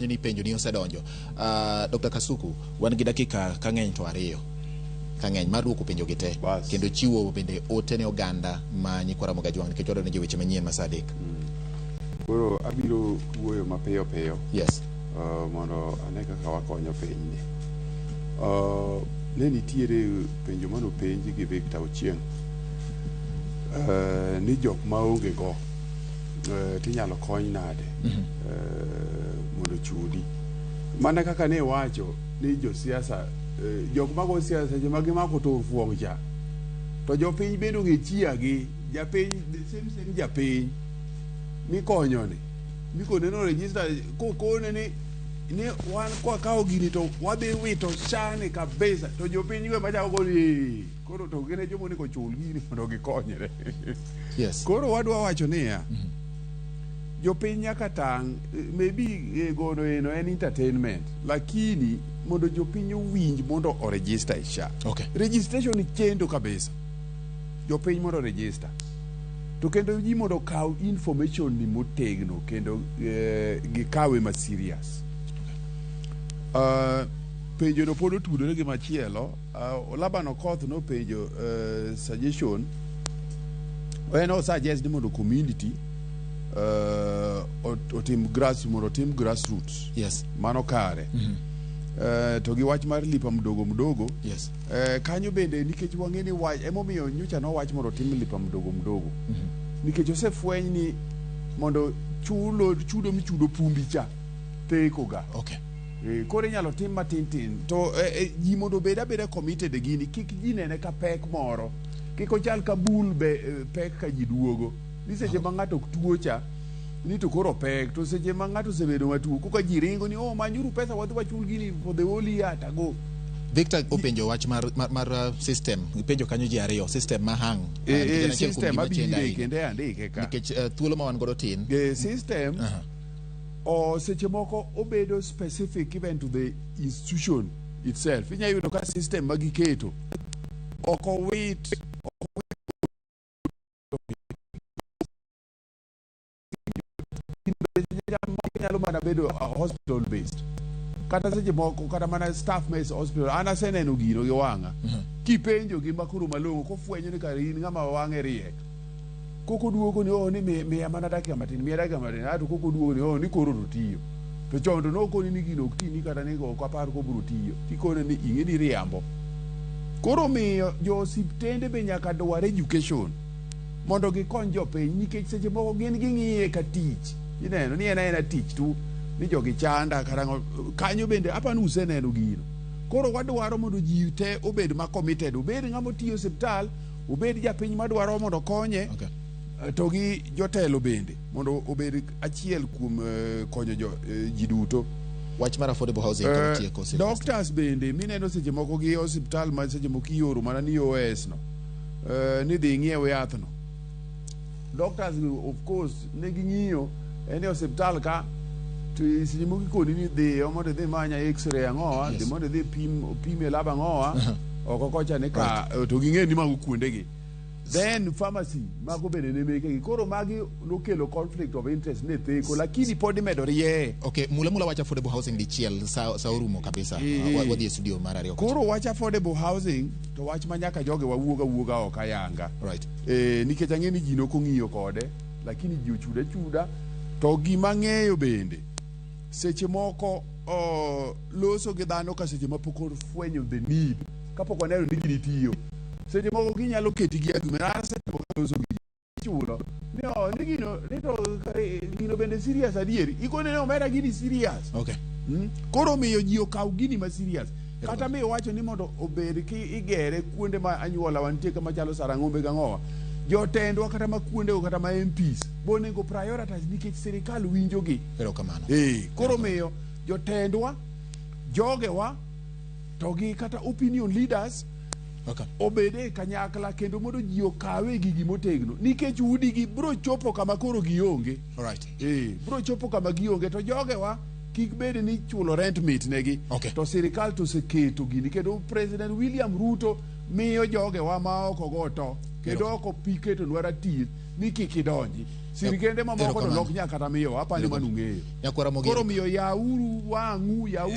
Ni penjo ni osedonjo. Dr. Kasuku, wan gi dakika kang'eny to ariyo kang'eny mar duoko penjo gi te Bas. kendo chiwo bende ote ne oganda ma nyikwa Ramogi Ajwang' nikech wadwa weche manyien ma saa 3. Koro abiro wuoyo mapiyo piyo mondo ane kaka wakonyo pinyni. Ne nitiere penjo manopenj gi Victor Ochieng' ni jok maonge go tinyalo kony nade mondo chudi. Mana kaka ne iwacho ni josiasa, jok mago siasa seche ma gimako turfuong' cha to jopiny bende ong'e chiagi. Japiny the same same japiny mikonyo ni mikone no register kokone ni wan kwakawo gini to wadhi wito SHA ni kabisa, to jopiny go ema chako go ni koro to gin e joma onego chul gini mondo gikonyre. Koro wadwa wacho niya, jopiny nyaka tang'. Maybe gono eno en entertainment, lakini mondo jopiny owinj mondo o register e SHA. Registration ni chendo kabisa. Jopiny mondo register to kendo ji mondo okaw information ni motegno kendo gikawe ma serious. Penjo no pod otudore gi machielo. Laban Okoth nopenjo suggestion, en o suggest ni mondo community otim grass mondo otim grassroots. Mano kare. To gi wach mar lipa mdogo mdogo, kanyo bende nikech wang'e ni wach emomiyo nyocha nowach mondo otim lipa mdogo mdogo, nikech osefweny ni mondo chulo chudo michudo pumbi cha theko ga. Koro inyalo tim matin tin to ji mondo obed abeda committed e gini, kik ji nene ka pek moro, kik ochal ka bul be pek ka ji duogo ni seche ma ng'ato ok tuo cha ni to koro pek, to seche ma ng'ato osebedo matuo koka ji ringo ni, "Oh, manyuru pesa wadhi wachul gini for the whole year tago." Victor openjo wach mar system. Ipenjo kanyo ji ariyo, system ma hang. Nikech en achiel kuom system gima chendo abire ahinya. Kendo e andike ka. Nikech thuolo ma wan godo tin. System o seche moko obedo specific even to the institution itself. Inya yudo ka system ma giketo ok owit nyalo mana bedo hospital based, kata seche moko kata mana staff ma e hospital. An aseneno gino gi wang'a kipenjo gi makoro malong'o kofwenyo ni kare in ng'ama wang'e riek, koko duogo ni, "Oh, ni miya mana dakika matin, miya dakika matin." Ato koko duogo ni, "Oh, ni koro to tiyo." To chon to nokoni ni gino ok tini, kata ni ok apar kobiro tiyo, tikone ni ing'e ni riambo. Koro miyo jo osiptende be nyaka dwar education mondo gikony jopiny, nikech seche moko gin ging'iye ka tich ineno ni en aena tich tu ni jogi chanda kata ang'o. Kanyo bende apani useneno gino. Koro wadwaro mondo ji te obed ma committed, obed ng'ama otiyo e osiptal, obed japiny madwaro mondo okonye. To gi jotelo bende mondo obed achiel kuom konyo ji duto. Wach mar affordable housing ka watieko, Sylvester. Doctors bende mineno seche moko gi osiptal ma seche moko ioro mana ni OS no ni dhi ing'iew yath no, doctors of course ne ging'iyo en e osiptal ka to seche moko ikoni ni dhiyo mondo idhi manya x-ray ang'owa, dhi mondo idhi pim opim e lab ang'owa oko kocha ni ka to ging'e ni mago kuondegi. Then pharmacy mago bende ne mekegi. Koro magi nokelo conflict of interest ne theko, lakini pod imedo rieye. Okay, mula mula wach affordable housing dichiel, sa orumo kabisa. Wadhi e studio mar ariyo kocha. Koro wach affordable housing to wach ma nyaka joge wawuog awuoga ok ayanga. Nikech ang'e ni ji nok ong'iyo kode, lakini ji ochudo achuda. To gima ang'eyo bende, seche moko loso gi dhano ka seche ma pok ofwenyo the need, kapok oneno ni gini tiyo. Seche moko ginyalo keti gi argument, an asetemo ka loso gi ji ichulo ni oh, ni gino ni to kare gino bende serious adier, ikone ni omera gini serious. Koro miyo ji okaw gini ma serious, kata mi wacho ni mondo obed ki igere kuonde ma anyuola wantie kama chalo Sarang'ombe gang'owa, jotendwa kata ma kuondego kata ma MPs bonego prioritize nikech sirikal winjogi. Erokamano. Koro miyo jotendwa, jogewa to gi kata opinion leaders obed e kanyakla kendo mondo ji okawe gigi motegno, nikech udigi biro chopo kama koro gionge. Biro chopo kama gionge to jogewa kik bed ni chulo rent mit negi. To sirikal to oseketo gini kendo President William Ruto miyo jogewa ma oko go to kendo ok opi ketonwa ratil ni kik idonji. Sirikende mamoko to Erokamano. lok nyaka kata miyo, apani mano ung'eyo. Nyakwara Mogi. Koro miyo yauru wang'u, yauru.